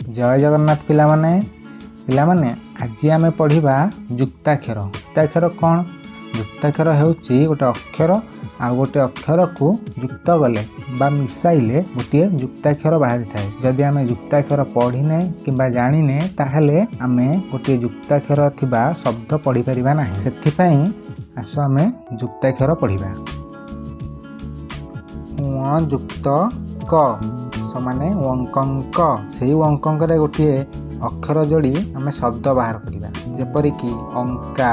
ଜୟ ଜଗନ୍ନାଥ ପିଲାମାନେ। ପିଲାମାନେ, ଆଜି ଆମେ ପଢ଼ିବା ଯୁକ୍ତାକ୍ଷର। ଯୁକ୍ତାକ୍ଷର କ'ଣ? ଯୁକ୍ତାକ୍ଷର ହେଉଛି ଗୋଟେ ଅକ୍ଷର ଆଉ ଗୋଟେ ଅକ୍ଷରକୁ ଯୁକ୍ତ କଲେ ବା ମିଶାଇଲେ ଗୋଟିଏ ଯୁକ୍ତାକ୍ଷର ବାହାରିଥାଏ। ଯଦି ଆମେ ଯୁକ୍ତାକ୍ଷର ପଢ଼ିନେ କିମ୍ବା ଜାଣିନେ, ତାହେଲେ ଆମେ ଗୋଟିଏ ଯୁକ୍ତାକ୍ଷର ଥିବା ଶବ୍ଦ ପଢ଼ିପାରିବା ନାହିଁ। ସେଥିପାଇଁ ଆସ ଆମେ ଯୁକ୍ତାକ୍ଷର ପଢ଼ିବା। ଉଁ ଯୁକ୍ତ କ ସମାନେ ଓଙ୍କଙ୍କ। ସେଇ ଓଙ୍କଙ୍କରେ ଗୋଟିଏ ଅକ୍ଷର ଯୋଡ଼ି ଆମେ ଶବ୍ଦ ବାହାର କରିବା, ଯେପରିକି ଅଙ୍କା,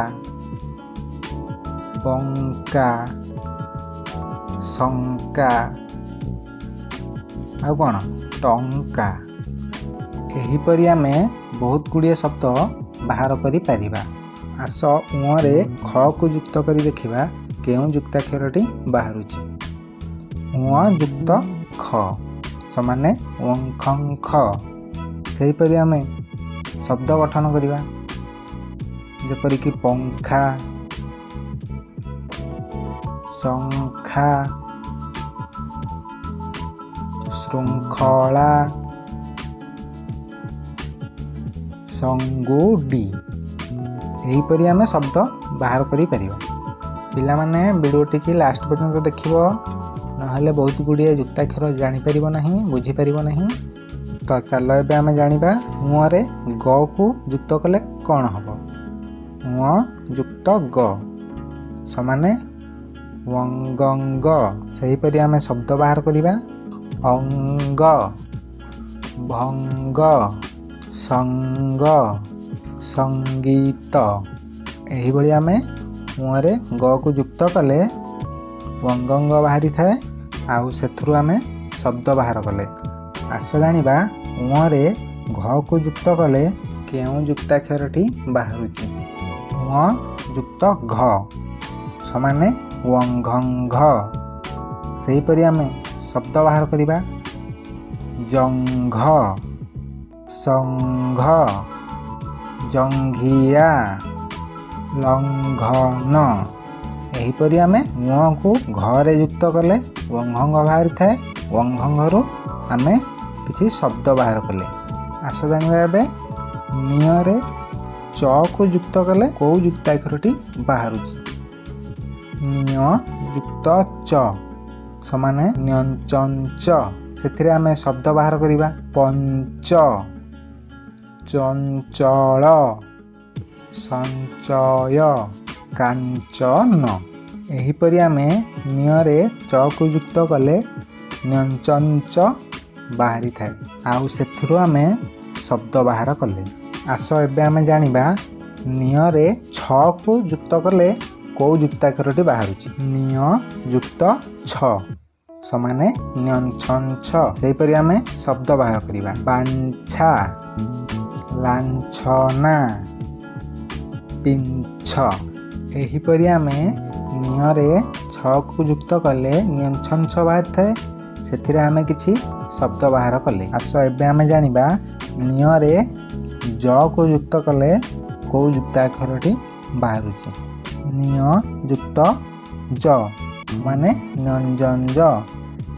ବଙ୍କା, ଶଙ୍କା, ଆଉ କ'ଣ ଟଙ୍କା। ଏହିପରି ଆମେ ବହୁତ ଗୁଡ଼ିଏ ଶବ୍ଦ ବାହାର କରିପାରିବା। ଆସ ଉଁରେ ଖକୁ ଯୁକ୍ତ କରି ଦେଖିବା କେଉଁ ଯୁକ୍ତାକ୍ଷରଟି ବାହାରୁଛି। ଉଁ ଯୁକ୍ତ ଖ ସମାନେ ଓଙ୍ଖ। ସେହିପରି ଆମେ ଶବ୍ଦ ଗଠନ କରିବା, ଯେପରିକି ପଙ୍ଖା, ଶଙ୍ଖା, ଶୃଙ୍ଖଳା, ସଙ୍ଗୁଡ଼ି। ଏହିପରି ଆମେ ଶବ୍ଦ ବାହାର କରିପାରିବା। ପିଲାମାନେ, ଭିଡ଼ିଓଟିକି ଲାଷ୍ଟ ପର୍ଯ୍ୟନ୍ତ ଦେଖିବ, ନହେଲେ ବହୁତ ଗୁଡ଼ିଏ ଯୁକ୍ତାକ୍ଷର ଜାଣିପାରିବ ନାହିଁ, ବୁଝିପାରିବ ନାହିଁ। ତ ଚାଲ ଏବେ ଆମେ ଜାଣିବା ଉଁରେ ଗକୁ ଯୁକ୍ତ କଲେ କ'ଣ ହେବ। ଉଁ ଯୁକ୍ତ ଗ ସମାନେ ୱଙ୍ଗଙ୍ଗ। ସେହିପରି ଆମେ ଶବ୍ଦ ବାହାର କରିବା, ଅଙ୍ଗ, ଭଙ୍ଗ, ସଙ୍ଗ, ସଙ୍ଗୀତ। ଏହିଭଳି ଆମେ ଉଁରେ ଗକୁ ଯୁକ୍ତ କଲେ ୱଙ୍ଗଙ୍ଗ ବାହାରିଥାଏ, ଆଉ ସେଥିରୁ ଆମେ ଶବ୍ଦ ବାହାର କଲେ। ଆସ ଜାଣିବା ଉଁରେ ଘକୁ ଯୁକ୍ତ କଲେ କେଉଁ ଯୁକ୍ତାକ୍ଷରଟି ବାହାରୁଛି। ଉଁ ଯୁକ୍ତ ଘ ସମାନେ ୱଙ୍ଘଙ୍ଘ। ସେହିପରି ଆମେ ଶବ୍ଦ ବାହାର କରିବା, ଜଙ୍ଘ, ସଂଘ, ଜଙ୍ଘିଆ, ଲଙ୍ଘନ। ଏହିପରି ଆମେ ଉଁକୁ ଘରେ ଯୁକ୍ତ କଲେ ୱଙ୍ଘଙ୍ଗ ବାହାରିଥାଏ, ୱଙ୍ଘଙ୍ଗରୁ ଆମେ କିଛି ଶବ୍ଦ ବାହାର କଲେ। ଆସ ଜାଣିବା ଏବେ ନିୟରେ ଚକୁ ଯୁକ୍ତ କଲେ କେଉଁ ଯୁକ୍ତାକ୍ଷରଟି ବାହାରୁଛି। ନିୟ ଯୁକ୍ତ ଚ ସମାନେ ନ୍ୟଞ୍ଚଞ୍ଚ। ସେଥିରେ ଆମେ ଶବ୍ଦ ବାହାର କରିବା, ପଞ୍ଚ, ଚଞ୍ଚଳ, ସଞ୍ଚୟ, କାଞ୍ଚନ। ଏହିପରି ଆମେ ନିୟରେ ଚକୁ ଯୁକ୍ତ କଲେ ନ୍ୟଞ୍ଚଞ୍ଚ ବାହାରିଥାଏ, ଆଉ ସେଥିରୁ ଆମେ ଶବ୍ଦ ବାହାର କଲେ। ଆସ ଏବେ ଆମେ ଜାଣିବା ନିୟରେ ଛକୁ ଯୁକ୍ତ କଲେ କେଉଁ ଯୁକ୍ତାକ୍ଷରଟି ବାହାରୁଛି। ନିୟ ଯୁକ୍ତ ଛ ସମାନେ ନ୍ୟଞ୍ଛଞ୍ଛ। ସେହିପରି ଆମେ ଶବ୍ଦ ବାହାର କରିବା, ବାଞ୍ଛା, ଲାଞ୍ଛନା, ପିଞ୍ଛ। ଏହିପରି ଆମେ ନିୟରେ ଛକୁ ଯୁକ୍ତ କଲେ ନ୍ୟଞ୍ଛଞ୍ଛ ବାହାରିଥାଏ, ସେଥିରେ ଆମେ କିଛି ଶବ୍ଦ ବାହାର କଲେ। ଆସ ଏବେ ଆମେ ଜାଣିବା ନିୟରେ ଜକୁ ଯୁକ୍ତ କଲେ କେଉଁ ଯୁକ୍ତାକ୍ଷରଟି ବାହାରୁଛି। ନିୟ ଯୁକ୍ତ ଜ ମାନେ ନ୍ୟଞ୍ଜଞ୍ଜ।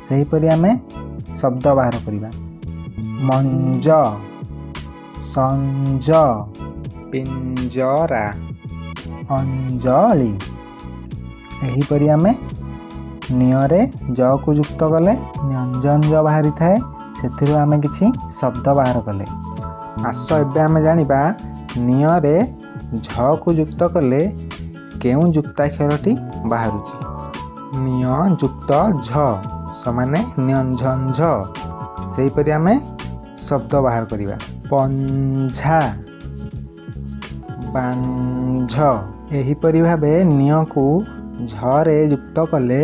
ସେହିପରି ଆମେ ଶବ୍ଦ ବାହାର କରିବା, ମଞ୍ଜ, ସଞ୍ଜ, ପିଞ୍ଜରା, ଅଞ୍ଜଳି। ଏହିପରି ଆମେ ନିୟରେ ଜକୁ ଯୁକ୍ତ କଲେ ନ୍ୟଞ୍ଜଞ୍ଜ ବାହାରିଥାଏ, ସେଥିରୁ ଆମେ କିଛି ଶବ୍ଦ ବାହାର କଲେ। ଆସ ଏବେ ଆମେ ଜାଣିବା ନିୟରେ ଝକୁ ଯୁକ୍ତ କଲେ କେଉଁ ଯୁକ୍ତାକ୍ଷରଟି ବାହାରୁଛି। ନିୟ ଯୁକ୍ତ ଝ ସମାନେ ନ୍ୟଞ୍ଝଞ୍ଝ। ସେହିପରି ଆମେ ଶବ୍ଦ ବାହାର କରିବା, ପଞ୍ଝା, ବାଞ୍ଝ। ଏହିପରି ଭାବେ ନିୟକୁ ଝରେ ଯୁକ୍ତ କଲେ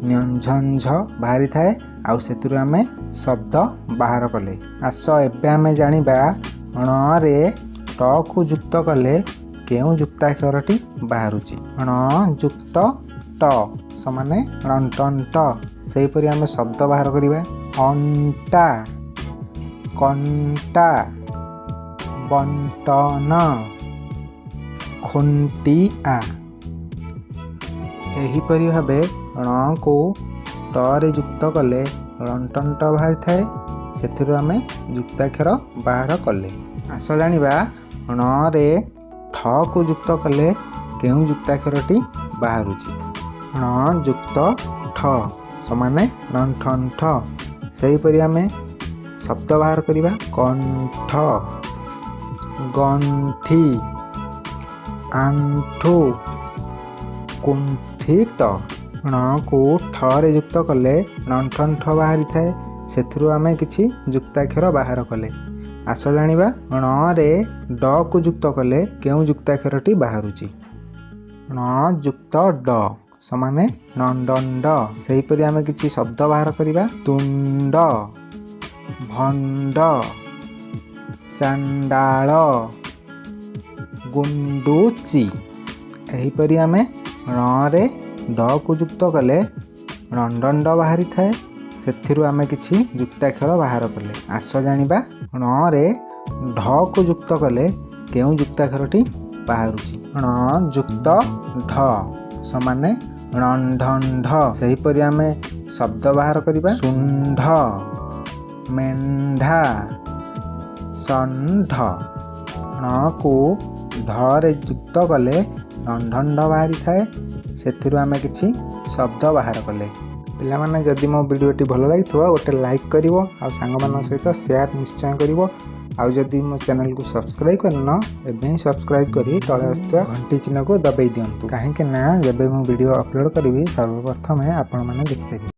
ନ୍ୟଞ୍ଝଞ୍ଝ ବାହାରିଥାଏ, ଆଉ ସେଥିରୁ ଆମେ ଶବ୍ଦ ବାହାର କଲେ। ଆସ ଏବେ ଆମେ ଜାଣିବା ଣରେ ଟକୁ ଯୁକ୍ତ କଲେ କେଉଁ ଯୁକ୍ତାକ୍ଷରଟି ବାହାରୁଛି। ଣ ଯୁକ୍ତ ଟ ସମାନେ ଣଣ୍ଟଣ୍ଟ। ସେହିପରି ଆମେ ଶବ୍ଦ ବାହାର କରିବା, ଅଣ୍ଟା, କଣ୍ଟା, ବଣ୍ଟନ, ଖୁଣ୍ଟିଆ। ଏହିପରି ଭାବେ ଣକୁ ଟରେ ଯୁକ୍ତ କଲେ ରଣ୍ଟଣ୍ଟ ବାହାରିଥାଏ, ସେଥିରୁ ଆମେ ଯୁକ୍ତାକ୍ଷର ବାହାର କଲେ। ଆସ ଜାଣିବା, ଣରେ ଠକୁ ଯୁକ୍ତ କଲେ କେଉଁ ଯୁକ୍ତାକ୍ଷରଟି ବାହାରୁଛି? ଣ ଯୁକ୍ତ ଠ ସମାନେ ଣଣ୍ଠ। ସେହିପରି ଆମେ ଶବ୍ଦ ବାହାର କରିବା। କଣ୍ଠ, ଗଣ୍ଠି, ଆଣ୍ଠୁ, କୁଣ୍ଠିତ। ଣକୁ ଠରେ ଯୁକ୍ତ କଲେ ଣଣ୍ଠ ବାହାରିଥାଏ। ସେଥିରୁ ଆମେ କିଛି ଯୁକ୍ତାକ୍ଷର ବାହାର କଲେ। ଆସ ଜାଣିବା, ଣରେ ଡକୁ ଯୁକ୍ତ କଲେ କେଉଁ ଯୁକ୍ତାକ୍ଷରଟି ବାହାରୁଛି? ଣ ଯୁକ୍ତ ଡ ସମାନେ ନଣ୍ଡଣ୍ଡ। ସେହିପରି ଆମେ କିଛି ଶବ୍ଦ ବାହାର କରିବା। ତୁଣ୍ଡ, ଭଣ୍ଡ, ଚାଣ୍ଡାଳ, ଗୁଣ୍ଡୁଚି। ଏହିପରି ଆମେ ଣରେ ଡକୁ ଯୁକ୍ତ କଲେ ଣଣ୍ଡଣ୍ଡ ବାହାରିଥାଏ। ସେଥିରୁ ଆମେ କିଛି ଯୁକ୍ତାକ୍ଷର ବାହାର କଲେ। ଆସ ଜାଣିବା, ଣରେ ଢକୁ ଯୁକ୍ତ କଲେ କେଉଁ ଯୁକ୍ତାକ୍ଷରଟି ବାହାରୁଛି? ଣ ଯୁକ୍ତ ଢ ସମାନେ ଣଣ୍ଢ। ସେହିପରି ଆମେ ଶବ୍ଦ ବାହାର କରିବା। ଶୁଣ୍ଢ, ମେଣ୍ଢା, ଷଣ୍ଢ। ଣକୁ ଢରେ ଯୁକ୍ତ କଲେ ଣଣ୍ଢ ବାହାରିଥାଏ। ସେଥିରୁ ଆମେ କିଛି ଶବ୍ଦ ବାହାର କଲେ। ପିଲାମାନେ, ଯଦି ମୋ ଭିଡ଼ିଓଟି ଭଲ ଲାଗିଥିବ, ଗୋଟେ ଲାଇକ୍ କରିବ ଆଉ ସାଙ୍ଗମାନଙ୍କ ସହିତ ସେୟାର ନିଶ୍ଚୟ କରିବ। ଆଉ ଯଦି ମୋ ଚ୍ୟାନେଲକୁ ସବସ୍କ୍ରାଇବ୍ କରିନ, ଏବେ ହିଁ ସବସ୍କ୍ରାଇବ୍ କରି ତଳେ ଆସୁଥିବା ଘଣ୍ଟି ଚିହ୍ନକୁ ଦବାଇ ଦିଅନ୍ତୁ, କାହିଁକି ନା ଯେବେ ମୁଁ ଭିଡ଼ିଓ ଅପଲୋଡ଼ କରିବି, ସର୍ବପ୍ରଥମେ ଆପଣମାନେ ଦେଖିପାରିବେ।